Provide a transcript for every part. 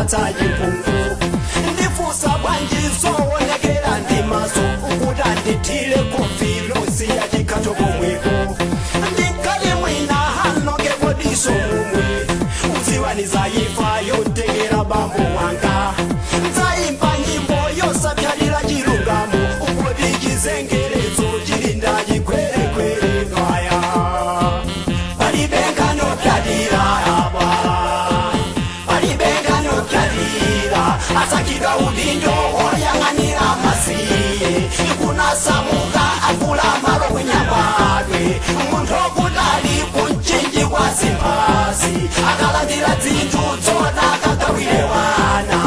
Ndipatsa chipungu ndifusa bwanji zoonekera ndi maso kuti andithire kofi losiya chikhato pomwepo ndinkati mwina hanokepo diso mumwe uziwani zayifa yotekera bambo wanga nzayimba nyimbo yosapyalira chilungamo kuti chizengerezo chilinda chikwerekwere kaya palibe nkhani apa palibe nkhani asakidwa udindo oyang'anira masiye kunasamuka akula malo kunyambadwe munthu okutali kunchinji kwa zimpasi akalandira dzinthu tsona akagawire wana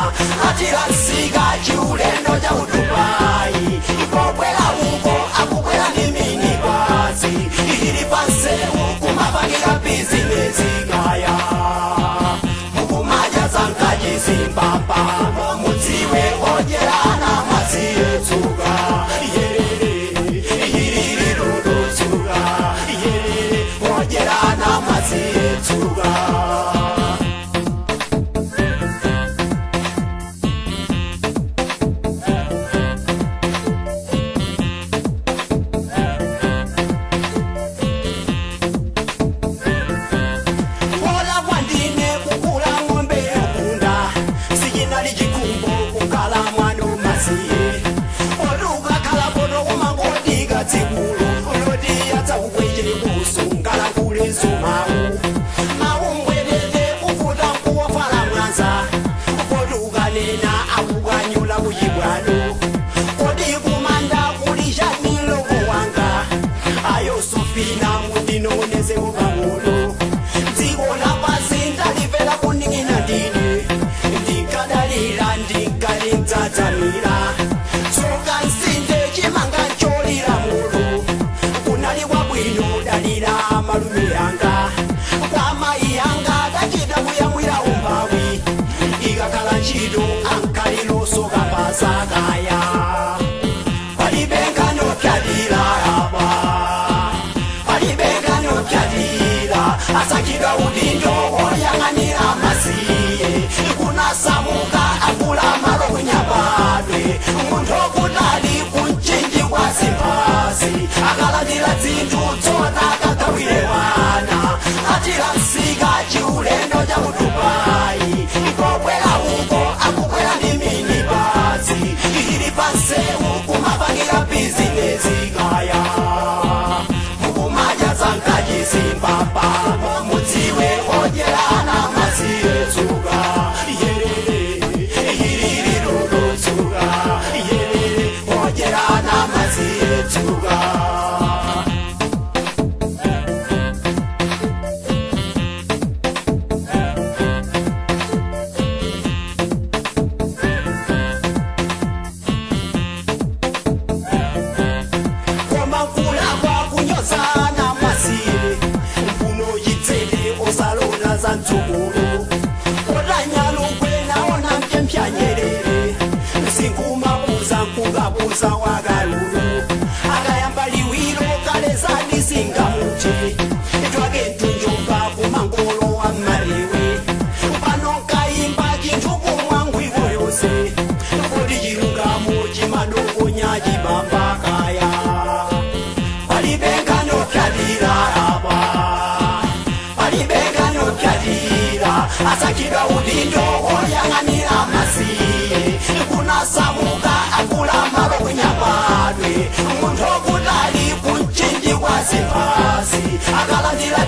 atira nsika chiulendo cha udubai ikokwera uko akukwera ndi minibasi ili pansewu kumapangira bizinesi kaya mukumadya zankachizimbamba mudziwe odyerana maziyetsuka yerere irirurutsuka yerere odyerana maziyetsuka. Asakidwa udindo oyang'anira masiye kunasamuka akula malo kunyambadwe munthu okutali kunchinji kwa zimpasi akalandira dzinthu tsona akagawire wana atira msika chiulendo cha udubai ikokwera uko akukwera ndi minibasi ili pansewu kumapangira bizinesi kaya mukumadya zankachizimbamba mudziwe odyerana maziyetsuka yerere irirurutsuka yerere odyerana maziyetsuka. Akayamba liwiro kalezani singamuti twake tunjomba kumangolo wa mariwe pano kayimba chinthu kumwangwiko yonse kodi chilungamo chimadokonya chibamba kaya palibe nkhani apa palibe nkhani asakidwa udindo oyang'anira masiye kunasamuka akula malo kunyambadwe munthu okutali kunchinji kwa zimpasi akalandira.